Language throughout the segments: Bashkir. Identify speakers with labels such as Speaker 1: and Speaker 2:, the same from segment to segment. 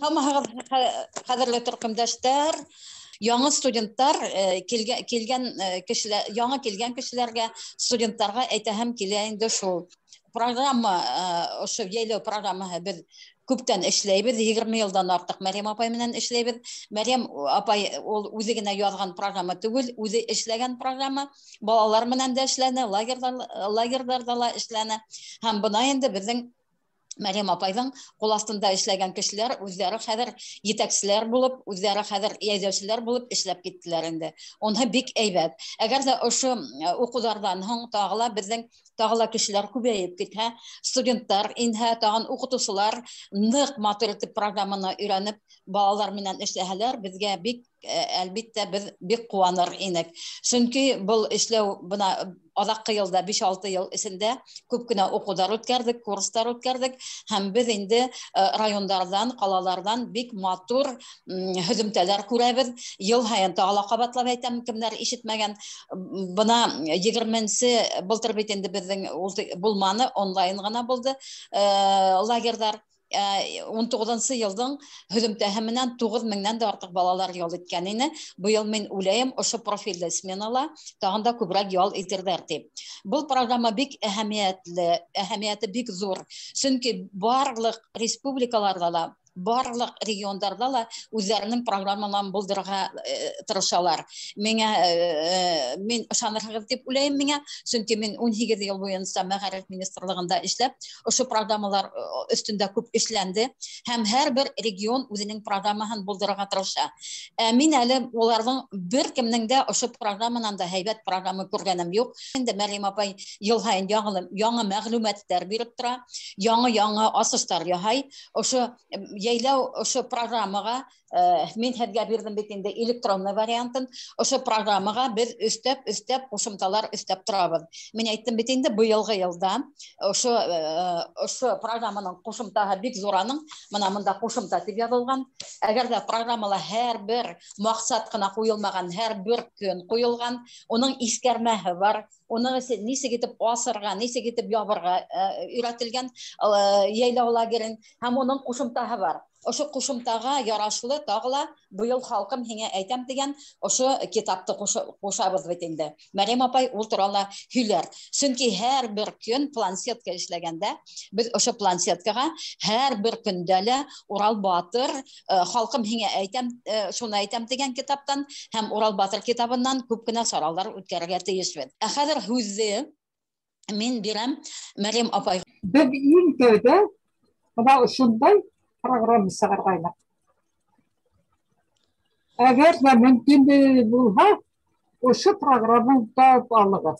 Speaker 1: Һаумыһығыҙ, ҡәҙерле төркөмдәштәр! Яңы студенттар килгән кешеләр, яңы килгән кешеләргә, студенттарға әйтәһем килә инде шул. Программа, ошо йәйләү программаһы беҙ күптән эшләйбеҙ, 20 йылдан артыҡ Мәрйәм апай менән эшләйбеҙ. Мәрйәм апай ул үҙе генә яҙған программа түгел, үҙе эшләгән программа, балалар менән дә эшләне, лагерҙарҙа ла эшләне. Һәм бына инде беҙҙең Мәрйәм апайҙың ҡул аҫтында эшләгән кешеләр үҙҙәре хәҙер етәкселәр булып, үҙҙәре хәҙер йәйҙәүселәр булып эшләп киттеләр инде. Уныһы бик әйбәт. Әгәр ҙә ошо уҡыуҙарҙан һуң тағы ла беҙҙең тағы ла кешеләр күбәйеп китһә, студенттар инһә, тағын уҡытыусылар ныҡ матур итеп программаны өйрәнеп, балалар менән эшләһәләр, беҙгә бик, әлбиттә, беҙ бик ҡыуаныр инек. Сөнки был эшләү бына аҙаҡҡы йылда 5-6 йыл эсендә күп кенә уҡыуҙар үткәрҙек, курстар үткәрҙек, һәм беҙ инде райондарҙан, ҡалаларҙан бик матур һөҙөмтәләр күрәбеҙ. Йыл һайын тағы ла ҡабатлап әйтәм, кемдәр ишетмәгән, бына 20-нсе былтыр бит инде беҙҙең ул булманы, онлайн ғына булды лагерҙар. 19-нсы йылдың һөҙөмтәһе менән 9 меңдән дә артыҡ балалар ял иткән ине. Быйыл мин уйлайым, ошо профилле сменала тағын да күберәк ял итерҙәр тип. Был программа бик әһәмиәтле, әһәмиәте бик ҙур. Сөнки барлыҡ республикаларҙа ла, барлыҡ региондарҙа ла үҙҙәренең программаларын булдырырға тырышалар. Мин ышанырһығыҙ тип уйлайым миңә, сөнки мин 18 йыл буйынса мәғариф министрлығында эшләп, ошо программалар өҫтөндә күп эшләнде һәм һәр бер регион үҙенең программаһын булдырырға тырыша. Мин әле уларҙың бер кемдең дә ошо программанан да һәйбәт программа күргәнем юҡ. Инде Мәрйәм апай йыл һайын яңы мәғлүмәттәр биреп тора, яңы-яңы асыштар яһай. Ошо йәйләү ошо программаға, мин һеҙгә бирҙем бит инде электронный вариантын, ошо программаға беҙ өҫтәп ҡушымталар өҫтәп торабыҙ. Мин әйттем бит инде быйылғы йылда ошо программаның ҡушымтаһы бик ҙур аның, бына мында ҡушымта тип яҙылған. Әгәр ҙә программала һәр бер маҡсат ҡына ҡуйылмаған, һәр бер көн ҡуйылған, уның иҫкәрмәһе бар, уның нисек итеп асырға, нисек итеп ябырға өйрәтелгән йәйләү лагерен, һәм уның ҡушымтаһы бар. Ошо ҡушымтаға ярашлы тағы ла быйыл халҡым һиңә әйтәм тигән ошо китапты ҡушабыҙ бит инде. Мәрйәм апай ул турала һөйләр. Сөнки һәр бер көн планшетка эшләгәндә беҙ ошо планшеткаға һәр бер көндә лә Урал Батыр, халҡым һиңә әйтәм, шуны әйтәм тигән китаптан һәм Урал Батыр китабынан күп кенә саралар үткәрергә тейешбеҙ. Ә хәҙер һүҙҙе мин бирәм Мәрйәм апай.
Speaker 2: Беҙ иң тәүҙә бына ошондай программа сығарғайныҡ. Әгәр ҙә мөмкин булһа, ошо программаны тауып алығыҙ.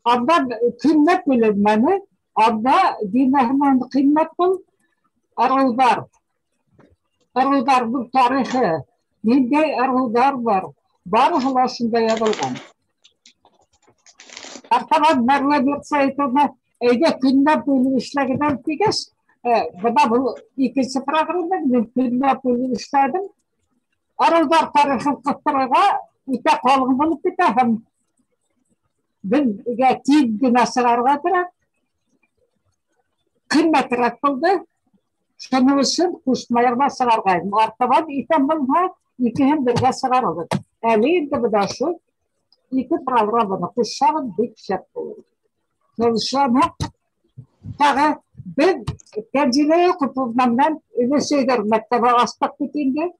Speaker 2: Анда ҡиммәт бүленмәне, анда динәһенән ҡиммәт был ырыуҙар. Ырыуҙарҙың тарихы, ниндәй ырыуҙар бар, барыһы ла шунда яҙылған. Артабан Мәрүә Мирсәйетовна әйҙә көнләп бүлеп эшләгән тигәс, бына был икенсе программа, мин көнләп бүлеп эшләдем. Ырыуҙар тарихын ҡыҫтырырға үтә ҡалын булып китә һәм беҙгә тиҙ генә сығарырға кәрәк. Ҡиммәтерәк булды. Шуның өсөн ҡушмайырға сығарғайным. Артабан иҫән булһа, икеһен бергә сығарырбыҙ. Әле инде бына шул ике программаны ҡушһағыҙ бик шәп булыр. Шуны тағы беҙ Тәнзилә Яҡуповна менән Өләсәйҙәр мәктәбе астыҡ бит инде.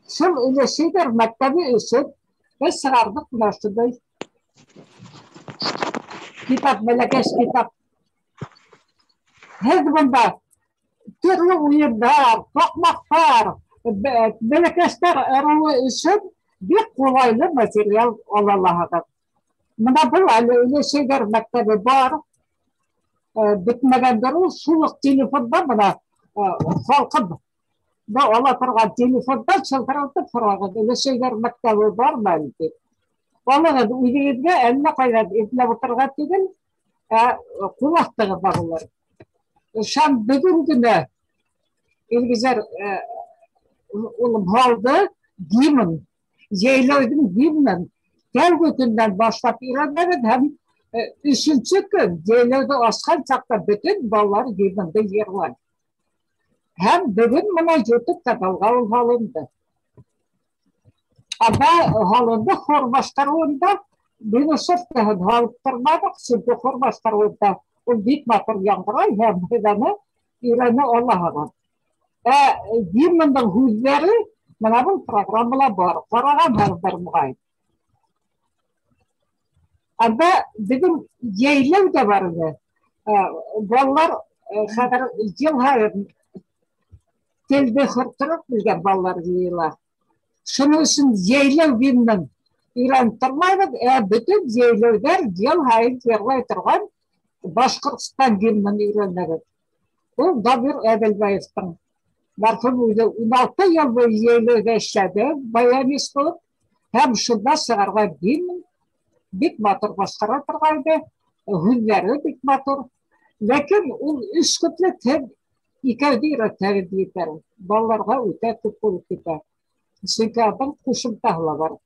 Speaker 2: Шул Өләсәйҙәр мәктәбе өсөн беҙ сығарҙыҡ бына шундай китап, бәләкәс китап. Һеҙ бында төрлө уйындар, таҡмаҡтар, бәләкәстәр ырыуы өсөн бик ҡулайлы материал ала алаһығыҙ. Бына был әле Өләсәйҙәр мәктәбе бар. Бөтмәгәндер ул, шул уҡ телефонда бына, халҡым да ала торған телефондан шылтыратып һорағыҙ, Өләсәйҙәр мәктәбе бармы әле тип. Алығыҙ үҙегеҙгә әллә ҡайҙан эҙләп ултырырға түгел, ә ҡул аҫтығыҙҙа булыр. Шам бөгөн генә Илгизәр, улым һалды гимн, йәйләүҙең гимнын тәүге көндән башлап өйрәнәбеҙ һәм өсөнсө көн йәйләүҙе асҡан саҡта бөтөн балалар гимнды йырлай. Һәм бөгөн мына YouTube каналға ул һалынды. Анда һалынды хор башҡарыуында, минусовкаһын һалып торманыҡ, сөнки хор башҡарыуында ул бик матур яңғырай һәм һеҙ аны өйрәнә алаһығыҙ. Ә гимндың һүҙҙәре мына был программала бар, ҡарағанһығыҙҙыр моғайын. Анда беҙҙең йәйләү ҙә бар ине. Балалар хәҙер йыл һайын телде хыртырып белгән балалар йыйыла. Шуның өсөн йәйләү гимнын өйрәнеп тормайбыҙ, ә бөтөн йәйләүҙәр йыл һайын йырлай торған Башҡортостан гимнын өйрәнәбеҙ. Ул Дамир Әҙелбаевтың мәрхүм үҙе 16 йыл буйы йәйләүҙә эшләне, баянист булып, һәм шунда сығарған гимн бик матур башҡара торғайны, һүҙҙәре бик матур. Ләкин ул өс куплет һәм икәүҙе өйрәтһәгеҙ етәр. Балаларға үтә күп булып китә. Сөнки аның ҡушымтаһы ла бар.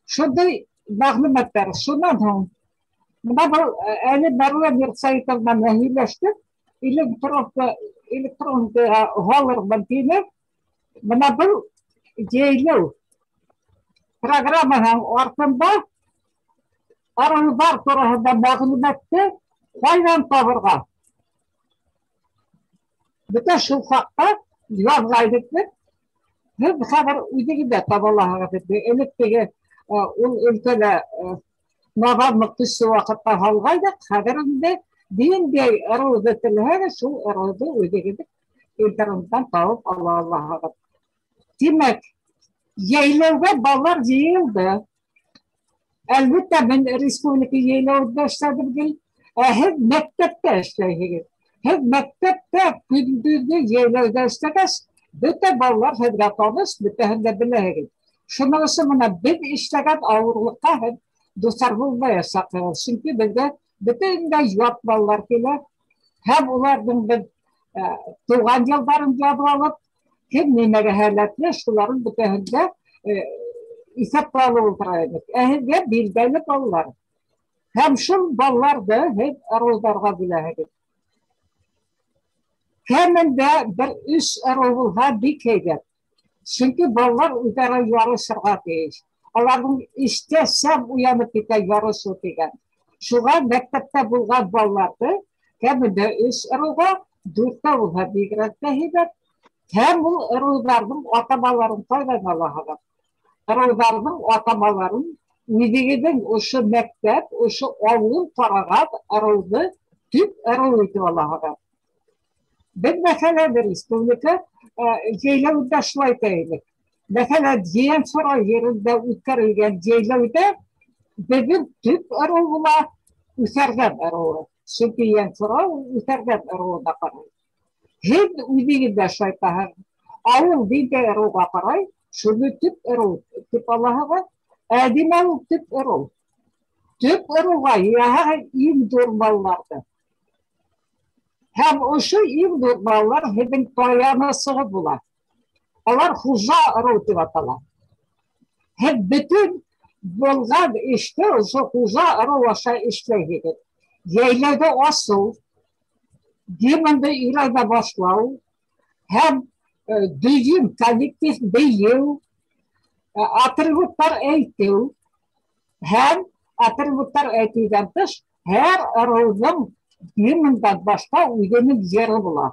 Speaker 2: Шундай мәғлүмәттәр. Шунан һуң мына был әле Мәрүә Мирсәйетовна менән һөйләштек. Электронка һалырмын тине. Мына был йәйләү программаһының артында ырыуҙар тураһында мәғлүмәтте ҡайҙан табырға? Бөтә шул хаҡта яҙғайныҡ беҙ. Һеҙ хәҙер үҙегеҙ ҙә таба алаһығыҙ инде. Элек теге ул өлкәлә наҙанлыҡ көслө ваҡытта һалғайныҡ, хәҙер инде ниндәй ырыуҙы теләһәгеҙ, шул ырыуҙы үҙегеҙ интернеттан табып ала алаһығыҙ. Тимәк, йәйләүгә балалар йыйылды. Әлбиттә, мин республика йәйләүендә эшләнем гел, ә һеҙ мәктәптә эшләйһегеҙ. Һеҙ мәктәптә көндөҙгө йәйләүҙә эшләгәс, бөтә балалар һеҙгә таныш, бөтәһен дә беләһегеҙ. Шуның өсөн мына беҙ эшләгән ауырлыҡҡа һеҙ дусар булмаясаҡһығыҙ. Сөнки беҙгә бөтөнләй ят балалар килә һәм уларҙың беҙ тыуған йылдарын яҙып алып, кем нимәгә һәләтле, шуларын бөтәһен дә иҫәпкә алып ултыра инек. Ә һеҙгә билдәле балалар. Һәм шул балаларҙы һеҙ ырыуҙарға бүләһегеҙ. Кәмендә бер өс ырыу булһа бик һәйбәт. Сөнки балалар үҙ-ара ярышырға тейеш. Уларҙың эстә сәм уянып китә ярышыу тигән. Шуға мәктәптә булған балаларҙы кәмендә өс ырыуға, дүрттә булһа бигерәк тә һәйбәт. Һәм ул ырыуҙарҙың атамаларын ҡайҙан алаһығыҙ? Ырыуҙарҙың атамаларын үҙегеҙҙең ошо мәктәп, ошо ауыл ҡараған ырыуҙы төп ырыу итеп алаһығыҙ. Беҙ, мәҫәлән, республика йәйләүендә шулай итә инек. Мәҫәлән, Ейәнсура ерендә үткәрелгән йәйләүҙә беҙҙең төп ырыу була Үҫәргән ырыуы. Сөнки Ейәнсура ул Үҫәргән ырыуына ҡарай. Һеҙ үҙегеҙ ҙә шулай итәһегеҙ. Ауыл ниндәй ырыуға ҡарай, шуны төп ырыу тип алаһығыҙ. Ә нимә ул төп ырыу? Төп ырыуға йыяһығыҙ иң ҙур балаларҙы. Һәм ошо иң ҙур балалар һеҙҙең таянысығыҙ була. Улар хужа ырыу тип атала. Һеҙ бөтөн булған эште ошо хужа ырыу аша эшләйһегеҙ. Йәйләүҙе асыу, гимнды өйрәнә башлау һәм дөйөм коллектив бейеү, атрибуттар әйтеү һәм атрибуттар әйтеүҙән тыш һәр ырыуҙың гимндан башҡа үҙенең йыры була.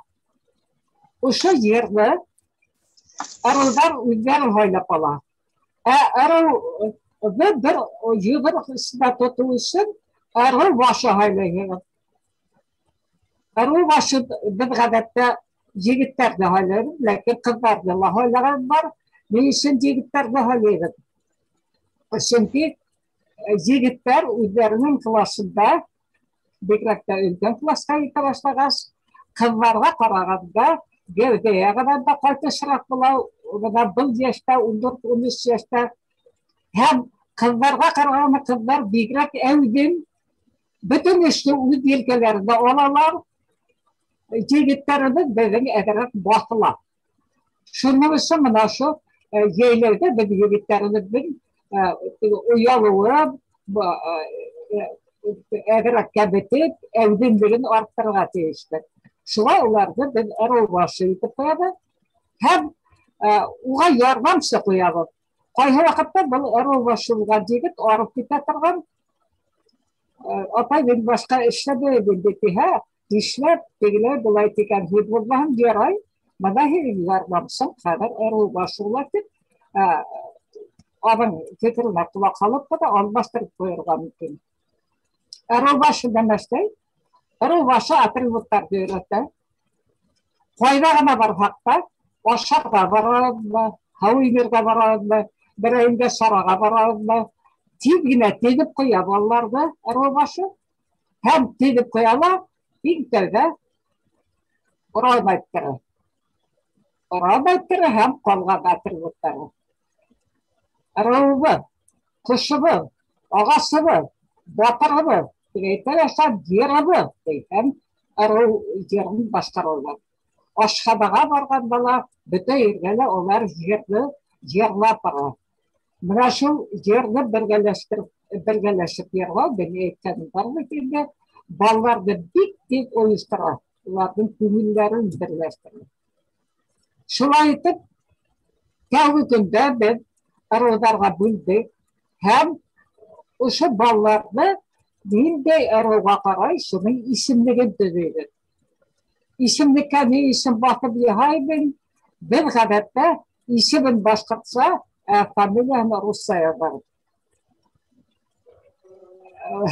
Speaker 2: Ошо йырҙы ырыуҙар үҙҙәре һайлап ала. Ә ырыуҙы бер йоҙроҡ эсендә тотоу өсөн ырыу башы һайлайһығыҙ. Ырыу башы беҙ ғәҙәттә егеттәрҙе һайлайбыҙ, ләкин ҡыҙҙарҙы ла һайлаған бар. Ни өсөн егеттәрҙе һайлайбыҙ? Сөнки егеттәр үҙҙәренең класында, бигерәк тә өлкән класҡа етә башлағас, ҡыҙҙарға ҡарағанда гәүҙә яғынан да ҡайтышыраҡ була. Бына был йәштә, 14-13 йәштә. Һәм ҡыҙҙарға ҡарағанда ҡыҙҙар бигерәк әүҙем, бөтөн эште үҙ елкәләрендә алалар. Егеттәребеҙ беҙҙең әҙерәк баҫыла. Шуның өсөн мына ошо йәйләүҙә беҙ егеттәребеҙҙең оялыуы, әҙерәк кәбетеп, әүҙемлеген арттырырға тейештер. Шулай уларҙы беҙ ырыу башы итеп ҡуябыҙ һәм уға ярҙамсы ҡуябыҙ. Ҡайһы ваҡытта был ырыу башы булған егет арып китә торған, апай, мин башҡа эшләмәйем инде тиһә, нишләп тегеләй былай тигән һүҙ булмаһын, ярай, бына һинең ярҙамсың хәҙер ырыу башы була тип, аның фекеренә ҡолаҡ һалып ҡына алмаштырып ҡуйырға мөмкин. Ырыу башы нәмәштәй? Ырыу башы атрибуттарҙы өйрәтә. Ҡайҙа ғына барһаҡ та, ашарға барабыҙмы, һыу инергә барабыҙмы, берәйендә сараға барабыҙмы, тиҙ генә теҙеп ҡуя балаларҙы ырыу башы. Һәм теҙеп ҡуя ла, иң тәүҙә урам әйттерә. Урам әйттерә һәм ҡалған атрибуттары. Ырыуыбыҙ, ҡошобоҙ, ағасыбыҙ, батырыбыҙ, тип әйтә һәм йырыбыҙ, ти, һәм ырыу йырын башҡаралар. Ашханаға барған бала бөтә ергә лә улар йырҙы йырлап бара. Бына шул йырҙы бергәләшеп йырлау, беҙ әйткәнем бар бит инде, балаларҙы бик тиҙ ойоштора, уларҙың күңелдәрен берләштерә. Шулай итеп, тәүге көндә беҙ ырыуҙарға бүлдек һәм ошо балаларҙы ниндәй ырыуға ҡарай шуның исемлеген төҙөйбөҙ. Исемлеккә ни өсөн баҫып яһайбыҙ? Беҙ ғәҙәттә исемен башҡортса, ә фамилияһын русса яҙабыҙ.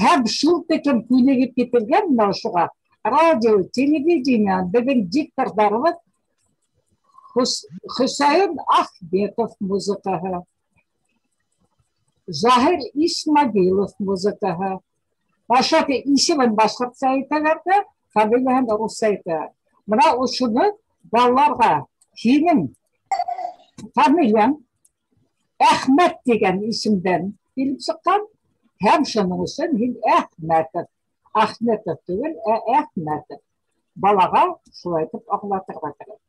Speaker 2: Һәм шул тиклем күнегеп кителгән менә ошоға. Радио, телевидение, беҙҙең дикторҙарыбыҙ Хөсәйен Ахметов музыкаһы, Заһир Исмагилов музыкаһы. Баша исемен башҡортса әйтәләр ҙә, фамилияһын русса әйтәләр. Бына ошоно балаларға һинең фамилияң Әхмәт тигән исемдән килеп сыҡҡан, һәм шуның өсөн һин Әхмәтов, Ахметов түгел, ә Әхмәтов. Балаға шулай итеп аңлатырға кәрәк.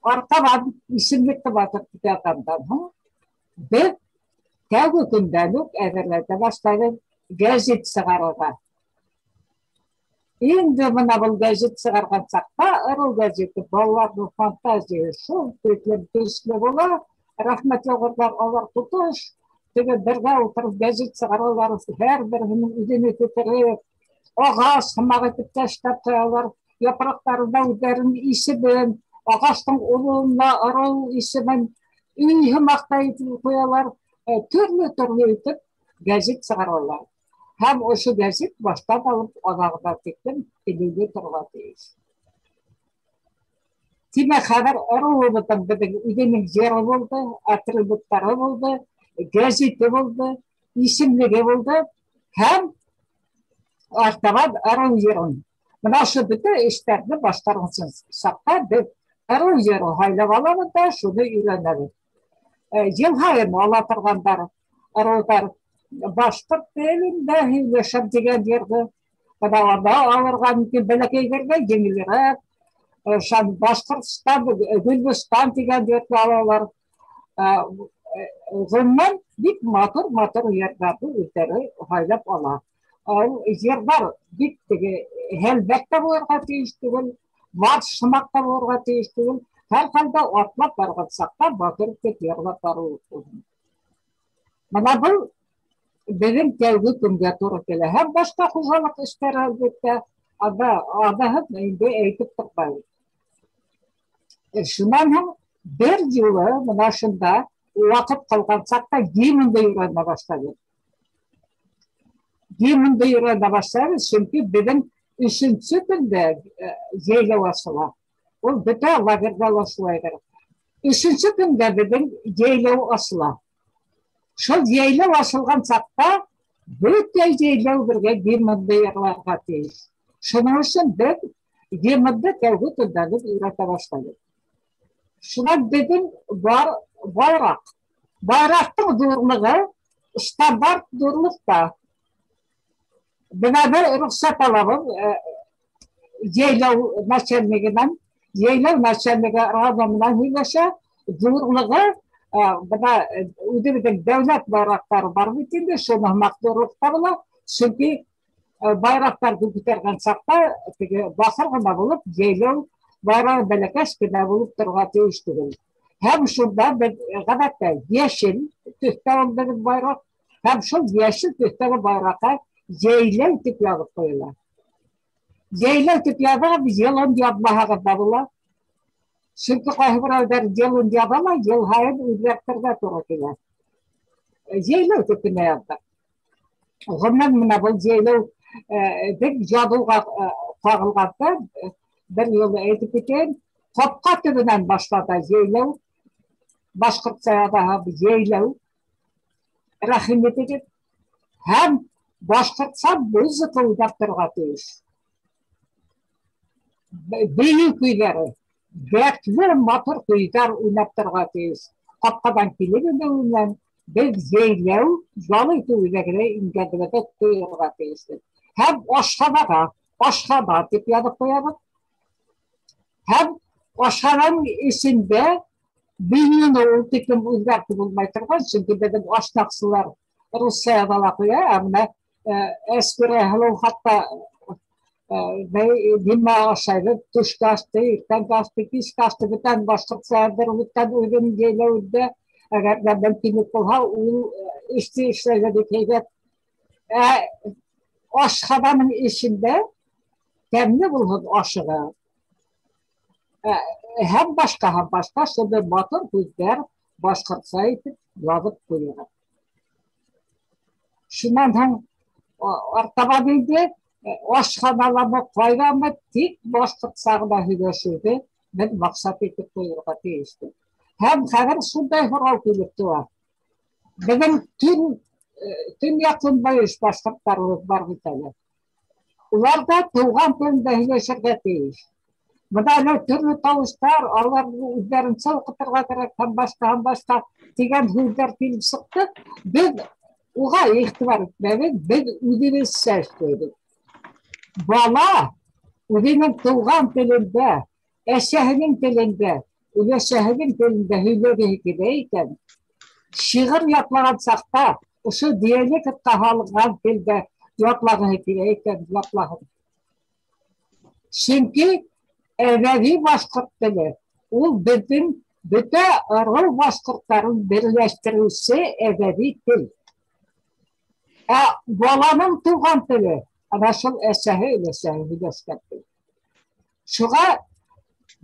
Speaker 2: Артабан исемлекте батырып китәгәндән һуң беҙ тәүге көндән үк әҙерләнә башлайбыҙ гәзит сығарырға. Инде бына был гәзит сығарған саҡта ырыу гәзите балаларҙың фантазияһы шул тиклем көслө була. Рәхмәт яуғырҙар, алар тотош теге бергә ултырып гәзит сығаралар, һәр береһенең үҙенең фекере, ағас һымаҡ итеп ташлап ҡуялар, япраҡтарында үҙҙәренең исемен, ағастың урынына ырыу исемен, өй һымаҡ та итеп ҡуялар, төрлө-төрлө итеп гәзит сығаралар. Һәм ошо гәзит баштан алып аҙағына тиклем элеүле торорға тейеш. Тимәк, хәҙер ырыуыбыҙҙың беҙҙең үҙенең йыры булды, атрибуттары булды, гәзите булды, исемлеге булды һәм артабан ырыу йырын. Бына ошо бөтә эштәрҙе башҡарған саҡта беҙ ырыу йыры һайлап алабыҙ ҙа шуны өйрәнәбеҙ. Йыл һайын ала торғандар ырыуҙар башҡорт телендә һөйләшәм тигән йырҙы. Бына анда алырға мөмкин, бәләкәйҙәргә еңелерәк. Башҡортостан, Гөлбостан тигән йырҙы алалар. Ғөмүмән, бик матур-матур йырҙарҙы үҙҙәре һайлап ала. Ул йырҙар бик теге һәлбәк тә булырға тейеш түгел, марш һымаҡ та булырға тейеш түгел. Һәр хәлдә атлап барған саҡта батыр итеп йырлап барыу. Бына был беҙҙең тәүге көнгә тура килә. Һәм башҡа хужалыҡ эштәре әлбиттә, аҙаһын инде әйтеп тормайбыҙ. Шунан һуң бер юлы бына шунда ваҡыт ҡалған саҡта гимнды өйрәнә башлайбыҙ. Гимнды өйрәнә башлайбыҙ, сөнки беҙҙең өсөнсө көндә йәйләү асыла. Ул бөтә лагерҙа ла шулайҙыр. Өсөнсө көндә беҙҙең йәйләү асыла. Шул йәйләү асылған саҡта бөтә йәйләү бергә гимнды йырларға тейеш. Шуның өсөн беҙ гимнды тәүге көндән үк өйрәтә башлайбыҙ. Шунан беҙҙең бар байраҡ. Байраҡтың ҙурлығы стандарт ҙурлыҡта. Бына бер рөхсәт алабыҙ йәйләү начальнигынан. Йәйләү начальнигы районо менән һөйләшә. Ҙурлығы бына үҙебеҙҙең дәүләт байраҡтары бар бит инде, шуны һымаҡ ҙурлыҡта була. Сөнки Байраҡтарҙы күтәргән саҡта теге баҫыр ғына булып, йәйләү байрағы бәләкәс кенә булып торорға тейеш түгел. Һәм шунда беҙ ғәҙәттә йәшел төҫтә ул беҙҙең байраҡ, һәм шул йәшел төҫтәге байраҡҡа йәйләү тип яҙып ҡуйыла. Йәйләү тип яҙығыҙ, йылын яҙмаһағыҙ ҙа була. Сөнки ҡайһы берәүҙәр йылын яҙа ла, йыл һайын үҙгәртергә тура килә. Йәйләү тип кенә яҙҙыҡ. Ғөмүмән, менә был йәйләү беҙ яҙыуға ҡағылғанда бер юлы әйтеп китәйем, ҡапҡа төбөнән башлана йәйләү, башҡортса яҙаһы йәйләү, рәхим итегеҙ, һәм башҡортса музыка уйнап торорға тейеш. Бейеү көйҙәре, дәртле матур көйҙәр уйнап торорға тейеш. Ҡапҡанан килеп инеү менән беҙ йәйләү ял итеү үҙәгенә ингәнебеҙҙе тойорға тейешбеҙ. Һәм ашханаға, ашхана тип яҙып ҡуябыҙ. Һәм ашхананың эсендә менюны ул тиклем үҙгәртеп булмай торған, сөнки беҙҙең ашнаҡсылар русса яҙа ла ҡуя, ә менә Әскүрә һылыу хатта нимә ашайҙы, төшкө ашты, иртәнге ашты, киске ашты, бөтән башҡортса яҙҙырып үткән үҙенең йәйләүендә. Әгәр ҙә мөмкинлек булһа, ул эште эшләргә бик һәйбәт. Ашхананың эсендә тәмле булһын ашығы. Һәм башҡа, һәм башҡа шундай матур һүҙҙәр башҡортса итеп яҙып ҡуйылған. Шунан һуң артабан инде ашханаламы, ҡайҙамы, тик башҡортса ғына һөйләшеүҙе беҙ маҡсат итеп ҡуйырға тейешбеҙ. Һәм хәҙер шундай һорау килеп тыуа. Беҙҙең төньяҡ-көнбайыш башҡорттарыбыҙ бар бит әле. Улар ҙа тыуған телендә һөйләшергә тейеш. Бында әле төрлө тауыштар, аларҙы үҙҙәренсә уҡытырға кәрәк, һәм башҡа, һәм башҡа тигән һүҙҙәр килеп сыҡты. Беҙ уға иғтибар итмәбеҙ, беҙ үҙебеҙсә эшләйбеҙ. Бала үҙенең тыуған телендә, әсәһенең телендә, өләсәһенең телендә һөйләгеһе килә икән, шиғыр ятлаған саҡта ошо диалектҡа һалынған телдә ятлағыһы килә икән, ятлаһын. Сөнки әҙәби башҡорт теле ул беҙҙең бөтә ырыу башҡорттарын берләштереүсе әҙәби тел. Ә баланың тыуған теле ана шул әсәһе, өләсәһе һөйләшкән тел. Шуға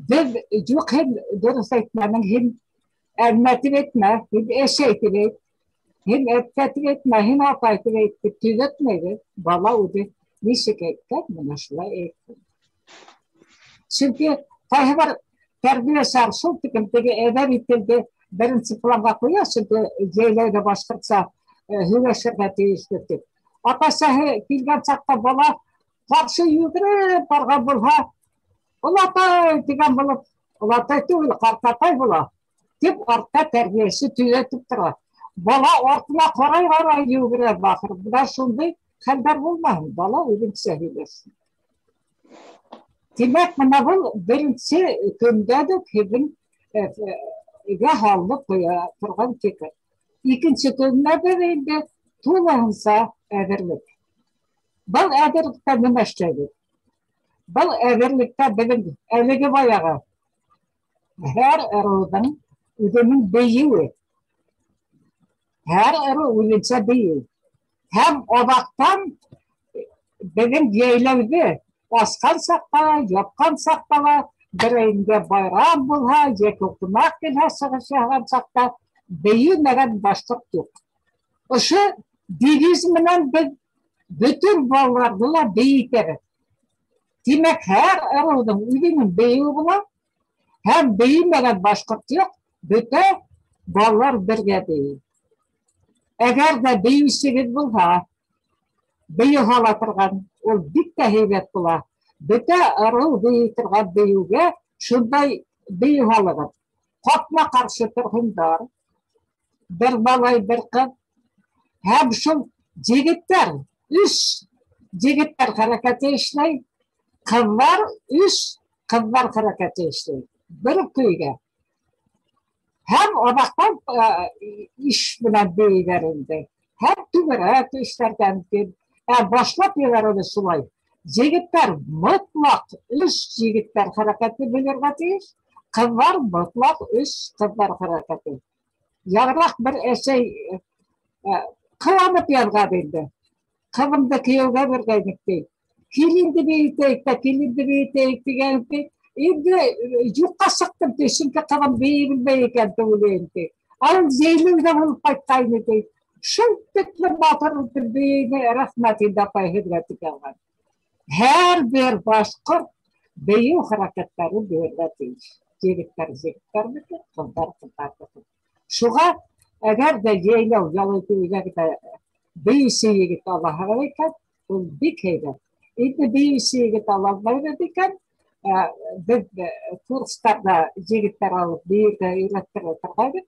Speaker 2: беҙ юҡ, һин дөрөҫ әйтмәнең, һин әммә тип әйтмә, һин әсәй тип әйт, һин әткә тип әйтмә, һин атай тип әйт тип төҙәтмәйбеҙ. Бала үҙе нисек әйткән, бына шулай әйтһен. Сөнки ҡайһы бер тәрбиәселәр шул тиклем теге әҙәби телде беренсе планға ҡуя, сөнки йәйләүҙә башҡортса һөйләшергә тейешле тип. Ата-әсәһе килгән саҡта бала ҡаршы йүгереп барған булһа, олатай тигән булып, олатай түгел, ҡартатай була тип артта тәрбиәсе төҙәтеп тора. Бала артына ҡарай-ҡарай йүгерә бахыр. Бына шундай хәлдәр булмаһын, бала үҙенсә һөйләшһен. Тимәк, бына был беренсе көндә үк һеҙҙең өйгә һалынып ҡуя торған фекер. Икенсе көнөнә беҙ инде тулыһынса әҙерлек. Был әҙерлектә нимә эшләйбеҙ? Был әҙерлектә беҙҙең әлеге баяғы һәр ырыуҙың үҙенең бейеүе. Һәр ырыу үҙенсә бейеү. Һәм аҙаҡтан беҙҙең йәйләүҙе асҡан саҡта ла, япҡан саҡта ла, берәйендә байрам булһа, йәки ҡунаҡ килһә, сығыш яһаған саҡта бейемәгән башҡорт юҡ. Ошо девиз менән беҙ бөтөн балаларҙы ла бейетәбеҙ. Тимәк, һәр ырыуҙың үҙенең бейеүе була, һәм бейемәгән башҡорт юҡ, бөтә балалар бергә бейей. Әгәр ҙә бейеүсегеҙ булһа, бейеү һала торған, ул бик тә һәйбәт була. Бөтә ырыу бейей торған бейеүгә шундай бейеү һалығыҙ. Ҡапма-ҡаршы торһондар, бер малай, бер ҡыҙ. Һәм шул егеттәр, өс егеттәр хәрәкәте эшләй, ҡыҙҙар өс ҡыҙҙар хәрәкәте эшләй. Бер көйгә. Һәм аҙаҡтан иш менән бейейҙәр инде. Һәм түңәрәк эшләргә мөмкин, Ә башлап ебәреүҙе шулай. Егеттәр мотлаҡ өс егеттәр хәрәкәте белергә тейеш, ҡыҙҙар мотлаҡ өс ҡыҙҙар хәрәкәте. Яғыраҡ бер әсәй ҡыуанып яҙған инде. Ҡыҙымды кейәүгә биргәйнек ти. Киленде бейетәйек тә, киленде бейетәйек тигән ти. Инде юҡҡа сыҡтым ти, сөнки ҡыҙым бейей белмәй икән тип уйлайым ти. Ә ул йәйләүҙә булып ҡайтҡайны ти. Шул тиклем матур итеп бейейне, рәхмәт инде апай һеҙгә тип яҙған. Һәр бер башҡорт бейеү хәрәкәттәрен бейергә тейеш. Егеттәр егеттәрҙеке, ҡыҙҙар ҡыҙҙарҙыҡы. Шуға әгәр ҙә йәйләү ял итеү үҙәгендә бейеүсе егет алаһығыҙ икән, ул бик һәйбәт. Инде бейеүсе егет ала алмайбыҙ икән, беҙ курстарҙа егеттәр алып бейергә өйрәттерә торғайныҡ.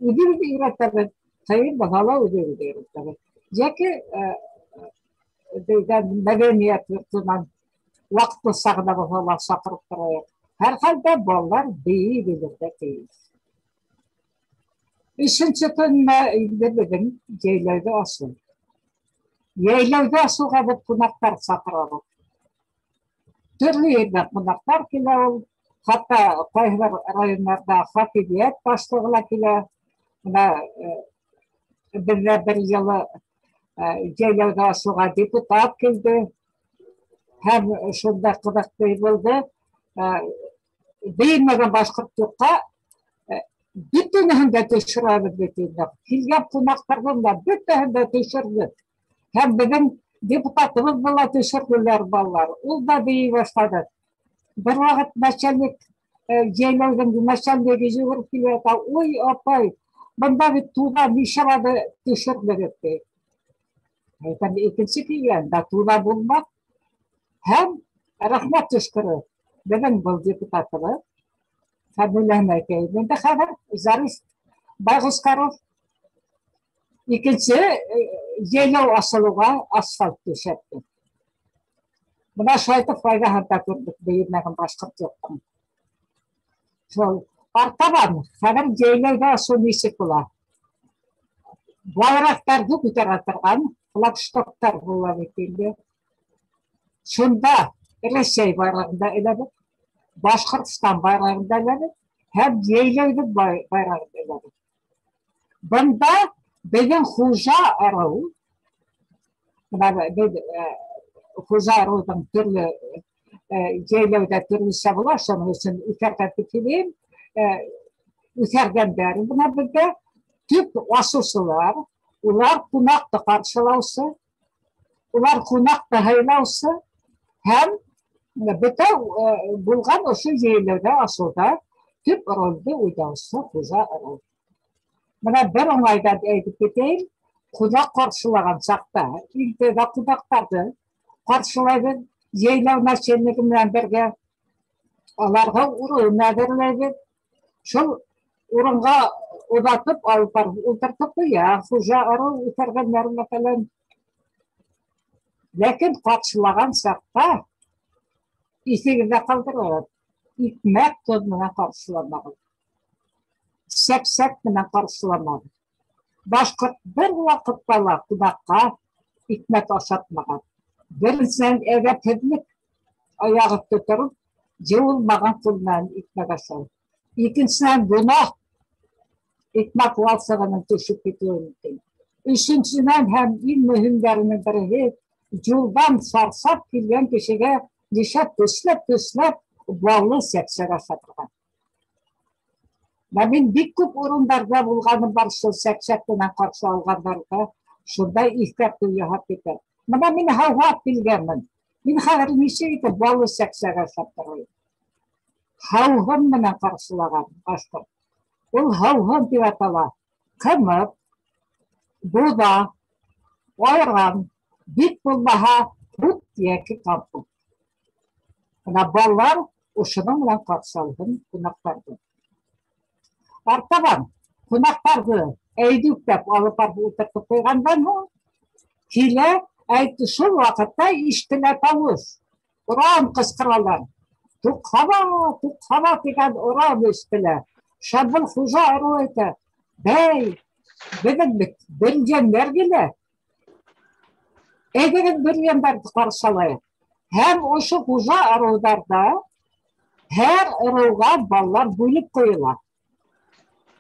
Speaker 2: Үҙебеҙ өйрәтәбеҙ, ҡыйын булһа ла үҙебеҙ өйрәтәбеҙ. Йәки мәҙәниәт йортонан ваҡытлыса ғына булһа ла саҡырып торайыҡ. Һәр хәлдә балалар бейей белергә тейеш. Өсөнсө көнөнә инде беҙҙең йәйләүҙе асыу. Йәйләүҙе асыуға беҙ ҡунаҡтар саҡырабыҙ. Төрлө ерҙән ҡунаҡтар килә ул. Хатта ҡайһы бер райондарҙа хакимиәт башлығы ла килә. Бына беҙҙә бер йылы йәйләүҙе асыуға депутат килде. Һәм шунда ҡыҙыҡ булды. Бейемәгән башҡорт юҡҡа бөтөнөһөн дә төшөрәбеҙ бит инде. Килгән ҡунаҡтарҙың да бөтәһен дә төшөрҙөк. Һәм беҙҙең депутатыбыҙҙы ла төшөрҙөләр балалар. Ул да бейей башланы. Бер ваҡыт начальник, йәйләүҙең начальнигы йүгереп килә ята. Ой, апай, бында бит туҙа нисәмәне төшөрҙөгөҙ ти. Әйтәм, икенсе килгәндә туҙа булмаҫ. Һәм рәхмәт төшкөрө беҙҙең был депутатыбыҙ фамилияһын әйтәйем инде хәҙер, Зариф Байғускаров. Икенсе йәйләү асылыуға асфальт түшәтте. Бына шулай итеп файҙаһын да күрҙек бейемәгән башҡорт юҡтың. Шул артабан хәҙер йәйләүҙә асыу нисек була? Байраҡтарҙы күтәрә торған флагштоктар була бит инде. Шунда Рәсәй байрағын да эләбеҙ, Башҡортостан байрағын да эләбеҙ һәм йәйләүҙең байрағын да эләбеҙ. Бында беҙҙең хужа ырыу, бына беҙ хужа ырыуҙың төрлө йәйләүҙә төрлөсә була, шуның өсөн үҫәргән тип һөйләйем. Үҫәргәндәр бына беҙҙә төп асыусылар, улар ҡунаҡты ҡаршылаусы, улар ҡунаҡты һыйлаусы һәм бөтә булған ошо йәйләүҙә асыуҙа төп ролде уйнаусы хужа ырыу. Бына бер уңайҙан әйтеп китәйем, ҡунаҡ ҡаршылаған саҡта иң тәүҙә ҡунаҡтарҙы ҡаршылайбыҙ, йәйләү начальнигы менән бергә аларға урын әҙерләйбеҙ. Шул урынға оҙатып алып барып ултыртып ҡуя хужа ырыу үҫәргәндәр мәҫәлән. Ләкин ҡаршылаған саҡта иҫегеҙҙә ҡалдырығыҙ, икмәк тоҙ менән ҡаршыламағыҙ, сәк-сәк менән ҡаршыламағыҙ. Башҡорт бер ваҡытта ла ҡунаҡҡа икмәк ашатмаған. Беренсенән, әҙәпһеҙлек, аяғы өҫтө тороп, йыуылмаған ҡул менән икмәк ашау. Икенсенән, гонаһ, икмәк валсығының төшөп китеүе мөмкин. Өсөнсөнән һәм иң мөһимдәренең береһе, юлдан сарсап килгән кешегә нишләп төшләп-төшләп баллы сәксәк ашатырға. Ә мин бик күп урындарҙа булғаным бар, шул сәксәк менән ҡаршы алғандарҙа шундай иҫкәртеү яһап китә. Бына мин һауһап килгәнмен. Мин хәҙер нисек итеп баллы сәксәк ашап торайым? Һауһын менән ҡаршылаған башҡорт. Ул һауһын тип атала. Ҡымыҙ, боҙа, айран, бик булмаһа һөт йәки компот. Бына балалар ошоноң менән ҡаршы алһын ҡунаҡтарҙы. Артабан ҡунаҡтарҙы әйҙүктәп алып барып ултыртып ҡуйғандан һуң килә, әйтте, шул ваҡытта ишетелә тауыш. Уран ҡысҡыралар. Туҡһаба, туҡһаба тигән уран ишетелә. Шабыл хужа ырыу әйтә: "Бәй, беҙҙең бит бөлгәндәр килә." Әйҙәгеҙ бөрйәндәрҙе ҡаршы алайыҡ. Һәм ошо хужа ырыуҙарҙа һәр ырыуға балалар бүлеп ҡуйыла.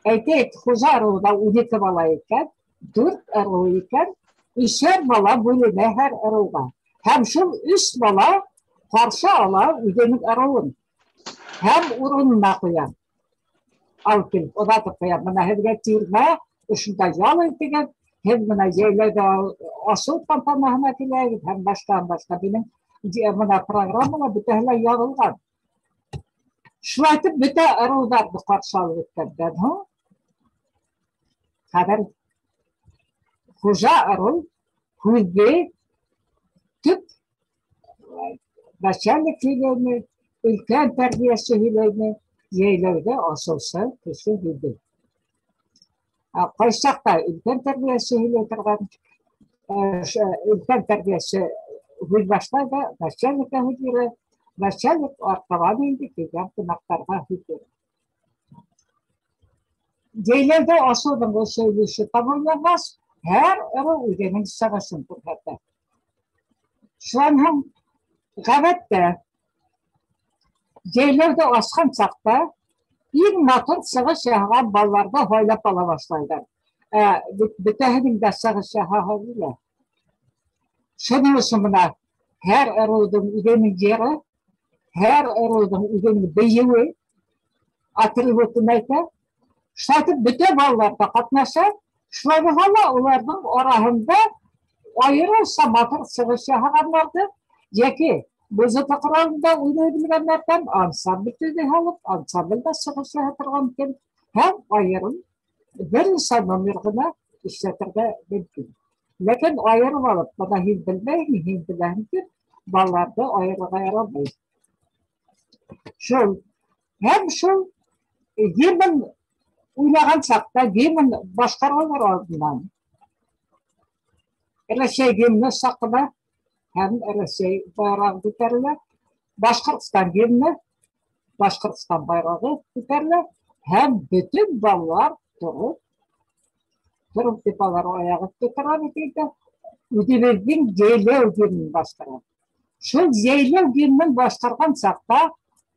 Speaker 2: Әйтәйек, хужа ырыуҙа 12 бала икән, 4 ырыу икән, 3-әр бала бүленә һәр ырыуға. Һәм шул 3 бала ҡаршы ала үҙенең ырыуын. Һәм урынына ҡуя. Алып килеп, оҙатып ҡуя. Бына һеҙгә тирмә, ошонда ял итегеҙ, һеҙ бына йәйләүҙә асыу тантанаһына киләһегеҙ һәм башҡа минең бына программала бөтәһе лә яҙылған. Шулай итеп бөтә ырыуҙарҙы ҡаршы алып бөткәндән һуң, хәҙер хужа ырыу һүҙҙе төп начальник һөйләйме, өлкән тәрбиәсе һөйләйме, йәйләүҙә асыусы кеше һүҙе. Ҡайсаҡта өлкән тәрбиәсе һөйләй торған, өлкән тәрбиәсе һүҙ башлай ҙа начальникка һүҙ бирә, начальник артабан инде килгән ҡунаҡтарға һүҙ бирә. Йәйләүҙә асыуҙың ошо өлөшө тамамланғас, һәр ырыу үҙенең сығышын күрһәтә. Шунан һуң ғәҙәттә йәйләүҙе асҡан саҡта иң матур сығыш яһаған балаларҙы һайлап ала башлайҙар. Бөтәһенең дә сығыш яһағы килә. Шуның өсөн бына һәр ырыуҙың үҙенең йыры, һәр ырыуҙың үҙенең бейеүе атрибутын әйтә. Шулай итеп бөтә балалар ҙа ҡатнаша. Шулай булһа ла уларҙың араһында айырыуса матур сығыш яһағандарҙы йәки музыка ҡоралында уйнай белгәндәрҙән ансамбль төҙөй һалып, ансамблдә сығыш яһай торған икән, һәм айырым бер нисә номер ғына эшләтергә мөмкин. Ләкин айырып алып, бына һин белмәйһең, һин беләһең тип, балаларҙы айырырға ярамай. Шул һәм шул гимн уйлаған саҡта гимн башҡаралар алдынан. Рәсәй гимны саҡына һәм Рәсәй байрағы күтәрелә, Башҡортостан гимны, Башҡортостан байрағы күтәрелә һәм бөтөн балалар тороп, тороп тип алар аяғы өҫтө тора бит инде, үҙебеҙҙең йәйләү гимнын башҡара. Шул йәйләү гимнын башҡарған саҡта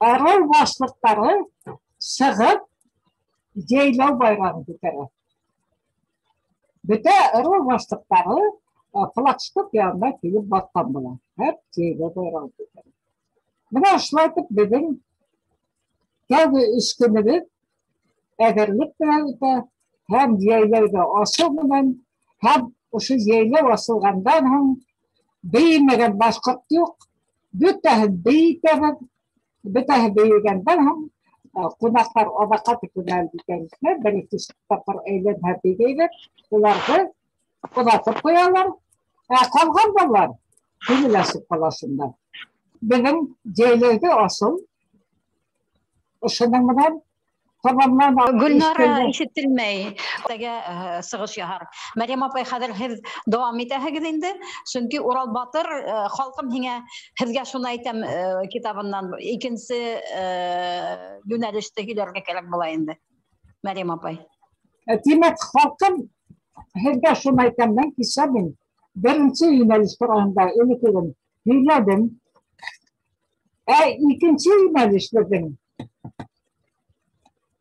Speaker 2: ырыу башлыҡтары сығып йәйләү байрағын күтәрә. Бөтә ырыу башлыҡтары флагшток янына килеп баҫҡан була һәм йәйләү байрағын күтәрә. Бына шулай итеп беҙҙең тәүге өс көнөбөҙ әҙерлек менән үтә һәм йәйләүҙә асыу менән, һәм ошо йәйләү асылғандан һуң бейемәгән башҡорт юҡ, бөтәһен бейетәбеҙ, бөтәһе бейегәндән һуң ҡунаҡтар аҙаҡҡа тиклем әле бер-ике тапҡыр әйләнһә бейгәйҙәр, уларҙы оҙатып ҡуялар. Ә ҡалған балалар күңел асып ҡала шунда. Беҙҙең йәйләүҙе асыу ошоноң менән тамамлана.
Speaker 1: Гөлнара ишетелмәй. Теге сығыш яһар. Мәрйәм апай, хәҙер һеҙ дауам итәһегеҙ инде, сөнки Урал батыр халҡым һиңә, һеҙгә шуны әйтәм китабынан икенсе йүнәлеште һөйләргә кәрәк була инде. Мәрйәм апай.
Speaker 2: Тимәк, халҡым һеҙгә шуны әйтәм, кисә мин беренсе йүнәлеш тураһында элеккеген һөйләнем. Ә икенсе йүнәлеш беҙҙең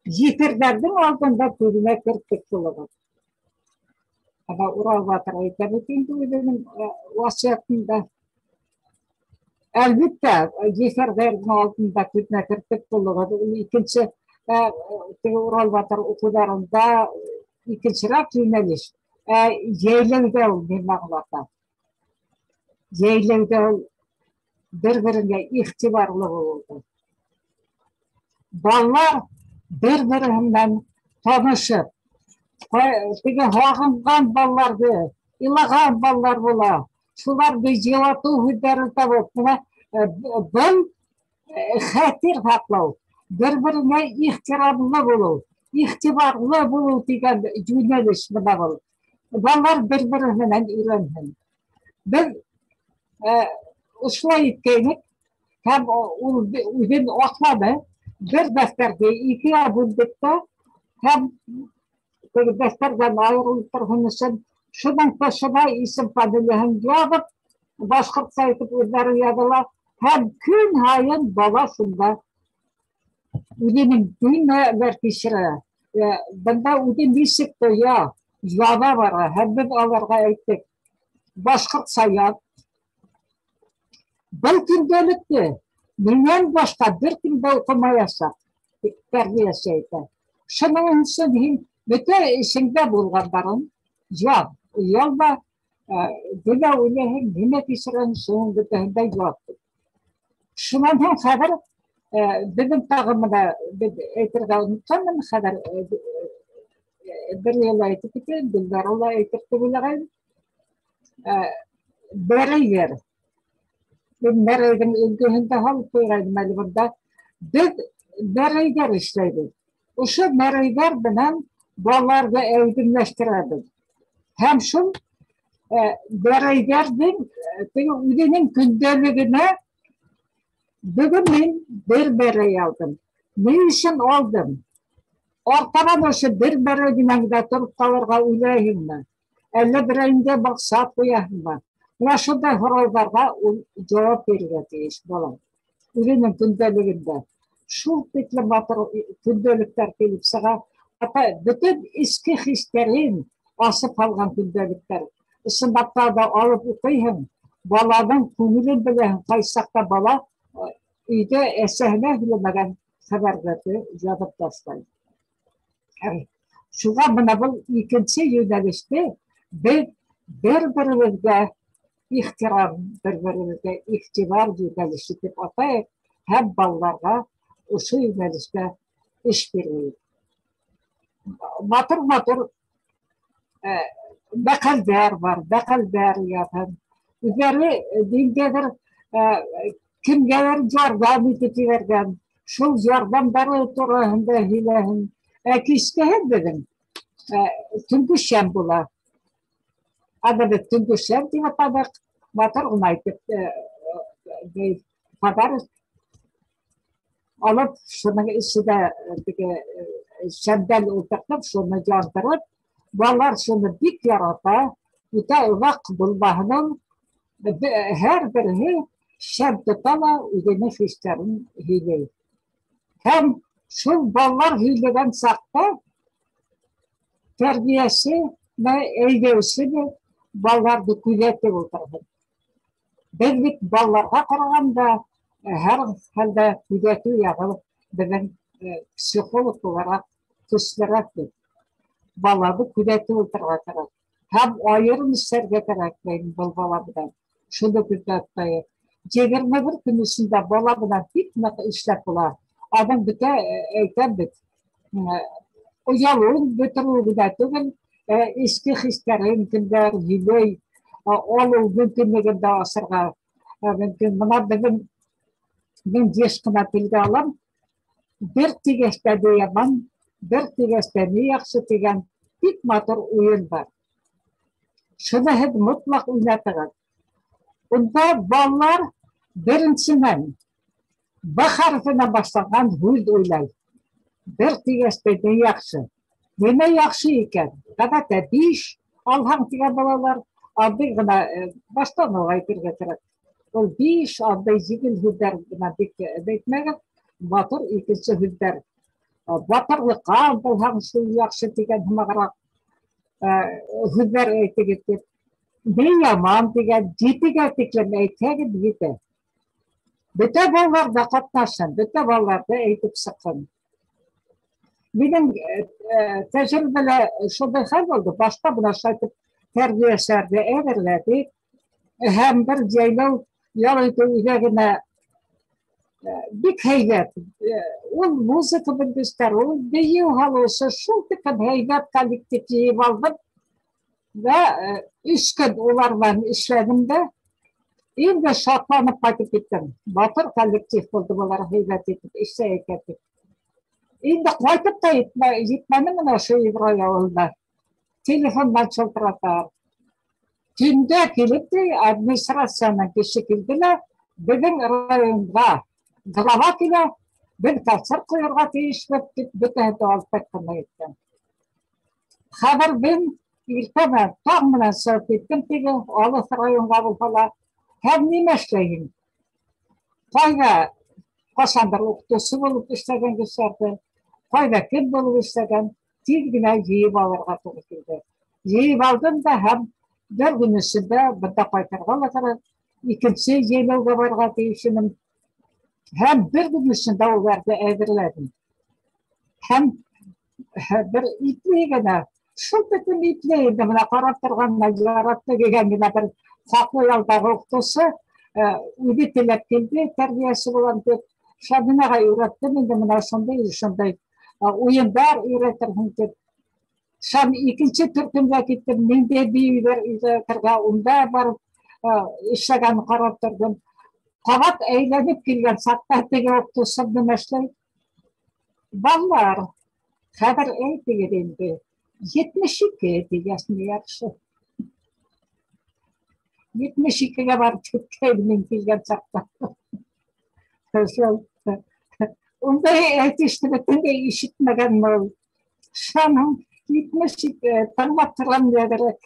Speaker 2: етерҙәрҙең алдында күҙенә керттек булығыҙ. Ана Урал батыр әйтә бит инде үҙенең васыятында. Әлбиттә, етерҙәрҙең алдында күҙенә керттек булығыҙ. Ул икенсе, теге Урал батыр уҡыуҙарында икенсерәк йүнәлеш. Ә йәйләүҙә ул нимә аңлата? Йәйләүҙә ул бер-береңә иғтибарлы булыуҙы. Балалар бер-береһе менән танышып, теге һағынған балаларҙы, илаған балалар була. Шуларҙы йылатыу һүҙҙәрен табып, бына был хәтер һаҡлау, бер-береңә ихтирамлы булыу, иғтибарлы булыу тигән йүнәлеш бына был. Балалар бер-береһе менән өйрәнһен. Беҙ ошолай иткәйнек, һәм ул үҙен аҡланы. Бер дәфтәрҙе икегә бүлдек тә, һәм теге дәфтәрҙән айырылып торһон өсөн шуның тышына исем фамилияһын яҙып, Башҡортса итеп үҙҙәре яҙыла. Һәм көн һайын бала шунда үҙенең нимәләр кисерә, бында үҙен нисек тоя, яҙа бара. Һәм беҙ аларға әйттек: башҡортса яҙ. Был көндәлекте минән башҡа бер кем дә уҡымаясаҡ, тип тәрбиәсе әйтә. Шуның өсөн һин бөтә эсеңдә булғандарын яҙ, оялма, нимә уйлайһың, нимә кисерәһең, шуның бөтәһен дә яҙ. Шунан һуң хәҙер беҙҙең тағы бына беҙ әйтергә онотҡанмын, хәҙер бер юлы әйтеп китәйем, Гөлнара ла әйтер тип уйлағайным. Бәрәйҙәр. Мин бәрәйҙең өлгөһөн дә һалып ҡуйғайным әле бында. Беҙ бәрәйҙәр эшләйбеҙ. Ошо бәрәйҙәр менән балаларҙы әүҙемләштерәбеҙ. Һәм шул бәрәйҙәрҙең теге үҙенең көндәлегенә бөгөн мин бер бәрәй алдым. Ни өсөн алдым? Артабан ошо бер бәрәй менән генә тороп ҡалырға уйлайһыңмы? Әллә берәйеңдә маҡсат ҡуяһыңмы? Бына шундай һорауҙарға ул яуап бирергә тейеш бала. Үҙенең көндәлегендә. Шул тиклем матур көндәлектәр килеп сыға. Хатта бөтөн эске хистәрен асып һалған көндәлектәр. Ысынлап та алып уҡыйһың, баланың күңелен беләһең. Ҡайсы саҡта бала өйҙә әсәһенә һөйләмәгән хәбәрҙәрҙе яҙып ташлай. Шуға бына был икенсе йүнәлеште беҙ бер-беребеҙгә ихтирам, бер-беребеҙгә иғтибар йүнәлеше тип атайыҡ һәм балаларға ошо йүнәлештә эш бирәйек. Матур-матур мәҡәлдәр бар, мәҡәлдәр яҙһын. Үҙҙәре ниндәйҙер кемгәлер ярҙам итеп ебәргән, шул ярҙамдары тураһында һөйләһен. Кискеһен беҙҙең төнгө шәм була. Аны беҙ төнгө шәм тип атаныҡ. Матур ғына итеп фонарь алып, шуның эсенә теге шәмдәл ултыртып, шуны яндырып, балалар шуны бик ярата. Үтә оҙаҡ булмаһын, һәр береһе шәм тота ла үҙенең хистәрен һөйләй. Һәм шул балалар һөйләгән саҡта тәрбиәсе әйҙәүсе балаларҙы күҙәтеп ултырһын. Беҙ бит балаларға ҡарағанда һәр хәлдә күҙәтеү яғы беҙҙең психолог булараҡ көслөрәк бит. Баланы күҙәтеп ултырырға кәрәк. Һәм айырым эшләргә кәрәк был бала менән. Шуны күҙҙә тотайыҡ. 21 көн эсендә бала менән бик ныҡ эшләп була. Аның бөтә әйтәм бит, оялыуын бөтөрөү генә түгел, эске хистәрен кемдәр һөйләй алыу мөмкинлеген дә асырға мөмкин. Бына беҙҙең мин йыш ҡына телгә алам. Бер тигәс тә ни яман, бер тигәс тә ни яҡшы тигән бик матур уйын бар. Шуны һеҙ мотлаҡ уйнатығыҙ. Унда балалар беренсенән Б хәрефенән башланған һүҙ уйлай. Бер тигәс тә ни яҡшы. Нимә яҡшы икән? Ғәҙәттә 5 алһаң тигән балалар, андай ғына баштан уҡ әйтергә кәрәк. Ул 5 андай еңел һүҙҙәр генә бик әйтмәгеҙ, матур икенсе һүҙҙәр. Батырлыҡҡа ынтылһаң шул яҡшы тигән һымағыраҡ һүҙҙәр әйтегеҙ тип. Ни яман тигән 7-гә тиклем әйтһәгеҙ етә. Бөтә балалар ҙа ҡатнашһын, бөтә балалар ҙа әйтеп сыҡһын. Минең тәжрибәлә шундай хәл булды. Башта бына шулай итеп тәрбиәселәрҙе әҙерләдек. Һәм бер йәйләү ял итеү үҙәгенә бик һәйбәт. Ул музыка белгестәре, ул бейеү һалыусы, шул тиклем һәйбәт коллектив йыйып алдым. Вә 3 көн улар менән эшләнем дә, инде шатланып ҡайтып киттем. Батыр коллектив булды былар, һәйбәт итеп эшләй икән тип. Инде ҡайтып та етмәне бына ошо Ибрай ауылына. Телефондан шылтыраталар. Төндә килеп тә администрациянан кеше килде лә, беҙҙең районға глава килә, беҙ концерт ҡуйырға тейешбеҙ тип бөтәһен дә алып ҡайтҡан әйткән. Хәҙер мин иртә менән таң менән сығып киттем теге алыҫ районға булһа ла. Һәм нимә эшләйһең? Ҡайҙа ҡасандыр уҡытыусы булып эшләгән кешеләрҙе, ҡайҙа кем булып эшләгән, тиҙ генә йыйып алырға тура килде. Йыйып алдым да һәм бер көн эсендә бында ҡайтырға ла кәрәк, икенсе йәйләүгә барырға тейеш инем. Һәм бер көн эсендә уларҙы әҙерләнем. Һәм бер ипле генә, шул тиклем ипле инде, бына ҡарап торғанына яратты тигән генә бер хаҡлы ялдағы уҡытыусы үҙе теләп килде, тәрбиәсе булам тип. Шабинаға өйрәттем инде, бына шундай уйындар өйрәтерһең тип. Шам икенсе төркөмгә киттем, ниндәй бейеүҙәр өйрәтергә, унда барып эшләгән ҡарап торҙом. Ҡабат әйләнеп килгән саҡта теге уҡытыусым нимә эшләй? Балалар, хәҙер әйтегеҙ инде, 72 тигәс ни яҡшы. 72-гә барып киткәйнем мин килгән саҡта. Шул ундай әйтеште бөтөнләй ишетмәгән ул. Шаның 72 тыңлап торған әҙерәк.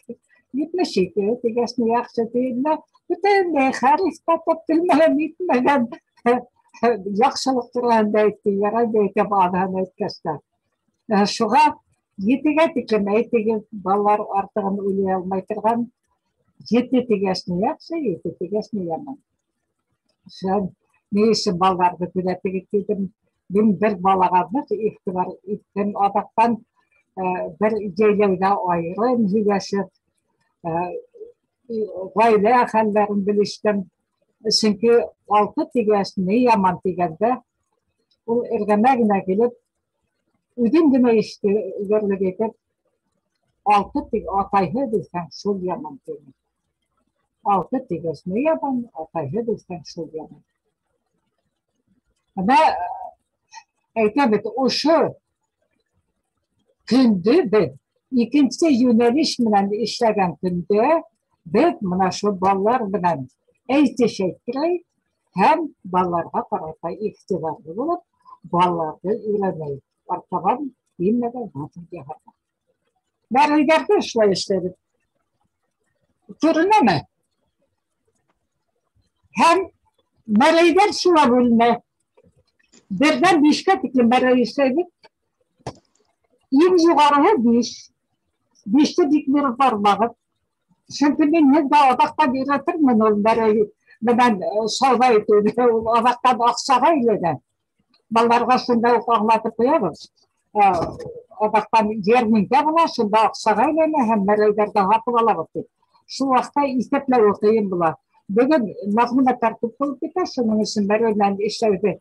Speaker 2: 72 тигәс ни яҡшы тием дә, бөтөнләй хәреф татып белмәгән, нитмәгән яҡшылыҡ тураһында әйтте, ярай ҙа әйтеп аҙаһын әйткәс тә. Шуға 7-гә тиклем әйтегеҙ, балалар артығын уйлай алмай торған. 7 тигәс ни яҡшы, 7 тигәс ни яман. Шул ни өсөн балаларҙы күҙәтегеҙ тидем. Мин бер балаға ныҡ иғтибар иттем. Аҙаҡтан бер йәйләүҙә айырым һөйләшеп, ғаилә хәлдәрен белештем. Сөнки 6 тигәс ни яман тигәндә, ул эргәмә генә килеп, үҙем генә ишетерлек итеп, 6 тиг атайһы белһәң, шул яман тине. 6 тигәс ни яман, атайһы белһәң, шул яман. Бына әйтәм бит, ошо көндө беҙ икенсе йүнәлеш менән эшләгән көндә беҙ бына шул балалар менән әйтеш әйттерәйек һәм балаларға ҡарата иғтибарлы булып, балаларҙы өйрәнәйек. Артабан нимәгә матур яһарға. Мәрәйҙәрҙе шулай эшләбеҙ. Күренәме? Һәм мәрәйҙәр шулай бүленә. 1-дән 5-кә тиклем мәрәй эшләйбеҙ. Иң юғарыһы 5. 5-те бик биреп бармағыҙ. Сөнки мин һеҙгә аҙаҡтан өйрәтермен ул мәрәй менән сауҙа итеүҙе, ул аҙаҡтан аҡсаға әйләнә. Балаларға шунда уҡ аңлатып ҡуябыҙ. Аҙаҡтан йәрминкә була, шунда аҡсаға әйләнә һәм мәрәйҙәрҙе һатып алабыҙ тип. Шул ваҡытта иҫәпләүе ҡыйын була. Бөгөн мәғлүмәттәр күп булып китә, шуның өсөн мәрәй менән эшләүҙе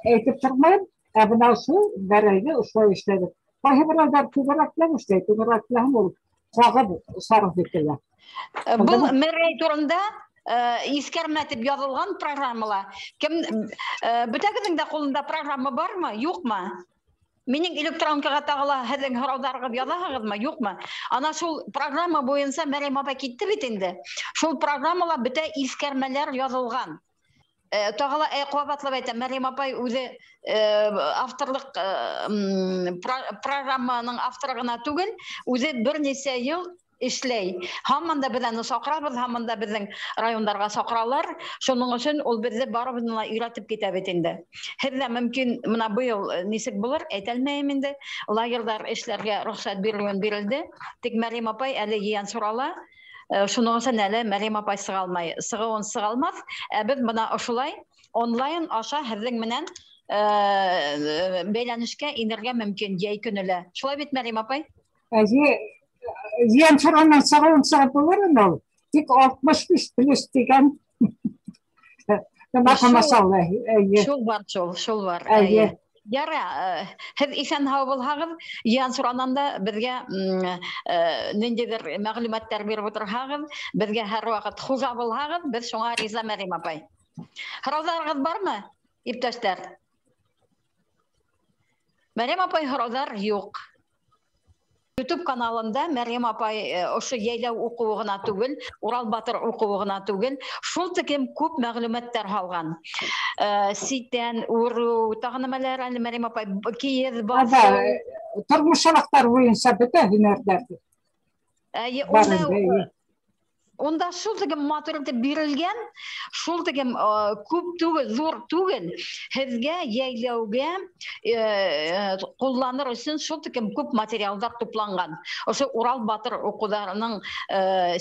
Speaker 2: әйтеп тормайым. Ә бына шул мәрәйҙе ошолай эшләбеҙ. Ҡайһы берәүҙәр түңәрәкләп эшләй, түңәрәкләһәң ул ҡағыҙ сарыф ителә.
Speaker 1: Был мәрәй турында иҫкәрмә тип яҙылған программала. Кем бөтәгеҙҙең дә ҡулында программа бармы, юҡмы? Минең электронкаға тағы ла һеҙҙең һорауҙарығыҙ яҙаһығыҙмы, юҡмы? Ана шул программа буйынса Мәрйәм апай китте бит инде. Шул программала бөтә иҫкәрмәләр яҙылған. Тағы ла ҡабатлап әйтәм, Мәрйәм апай үҙе авторлыҡ программаның авторы ғына түгел, үҙе бер нисә йыл эшләй. Һаман да беҙ аны саҡырабыҙ, һаман да беҙҙең райондарға саҡыралар. Шуның өсөн ул беҙҙе барыбыҙҙы ла өйрәтеп китә бит инде. Һеҙ ҙә мөмкин, бына быйыл нисек булыр, әйтә алмайым инде. Лагерҙар эшләргә рөхсәт бирелеүен бирелде. Тик Мәрйәм апай әле йыйын сорала. Шуның өсөн әле Мәрйәм апай сыға алмай, сығыуын сыға алмаҫ. Ә беҙ бына ошолай онлайн аша һеҙҙең менән бәйләнешкә инергә мөмкин йәй көнө лә. Шулай бит, Мәрйәм апай?
Speaker 2: Әйе, йыйын соранан сығыуын сығып булыр инде ул. Тик 65 плюс тигән нәмә ҡамасаулай. Әйе.
Speaker 1: Шул бар, шул бар.
Speaker 2: Әйе.
Speaker 1: Әйе. Яра, һеҙ иҫән һау булһағыҙ, йыйын соранан да беҙгә ниндәйҙер мәғлүмәттәр биреп ултырһағыҙ, беҙгә һәр ваҡыт хужа булһағыҙ, беҙ шуңа риза, Мәрйәм апай. Һорауҙарығыҙ бармы, иптәштәр? Мәрйәм апай, һорауҙар юҡ. YouTube каналында Мәрйәм апай ошо йәйләү уҡыуы ғына түгел, Урал батыр уҡыуы ғына түгел, шул тиклем күп мәғлүмәттәр һалған. Ситән, үрү, тағы нәмәләр әле Мәрйәм апай, кейеҙ баҫыу.
Speaker 2: Ада, тормош шарттары буйынса бөтә һөнәрҙәр.
Speaker 1: Әйе,
Speaker 2: Бар инде, әйе.
Speaker 1: Унда шул тигем матур итеп бирелгән, шул тигем күп түгел, ҙур түгел, һеҙгә йәйләүгә ҡулланыр өсөн шул тигем күп материалдар тупланған. Ошо Урал батыр уҡыуҙарының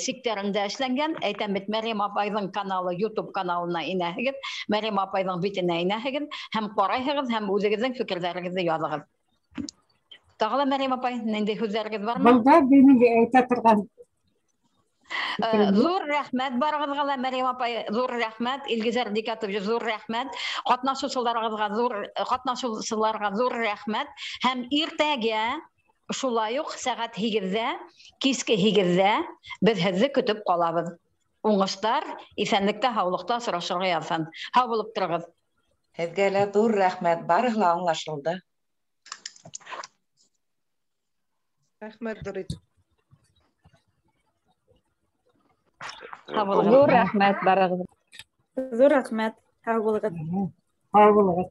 Speaker 1: сиктәрендә эшләнгән. Әйтәм бит, Мәрйәм апайҙың каналы, YouTube каналына инәһегеҙ, Мәрйәм апайҙың битенә инәһегеҙ һәм ҡарайһығыҙ һәм үҙегеҙҙең фекерҙәрегеҙҙе яҙығыҙ. Тағы ла, Мәрйәм апай, ниндәй һүҙҙәрегеҙ бармы?
Speaker 2: Бында минең әйтә торған
Speaker 1: Ҙур рәхмәт барығыҙға ла, Мәрйәм апай, ҙур рәхмәт, Илгизәр Дикатович, ҙур рәхмәт, ҡатнашыусыларға ҙур рәхмәт. Һәм иртәгә шулай уҡ сәғәт 8-ҙә, киске 8-ҙә беҙ һеҙҙе көтөп ҡалабыҙ. Уңыштар, иҫәнлектә, һаулыҡта осрашырға яҙһын. Һау булып тороғоҙ.
Speaker 3: Һеҙгә лә ҙур рәхмәт, барыһы ла аңлашылды.
Speaker 4: Рәхмәт ҙур итеп.
Speaker 1: Һау булығыҙ.
Speaker 5: Ҙур рәхмәт барығыҙға.
Speaker 6: Ҙур рәхмәт. Һау булығыҙ.
Speaker 2: Һау булығыҙ.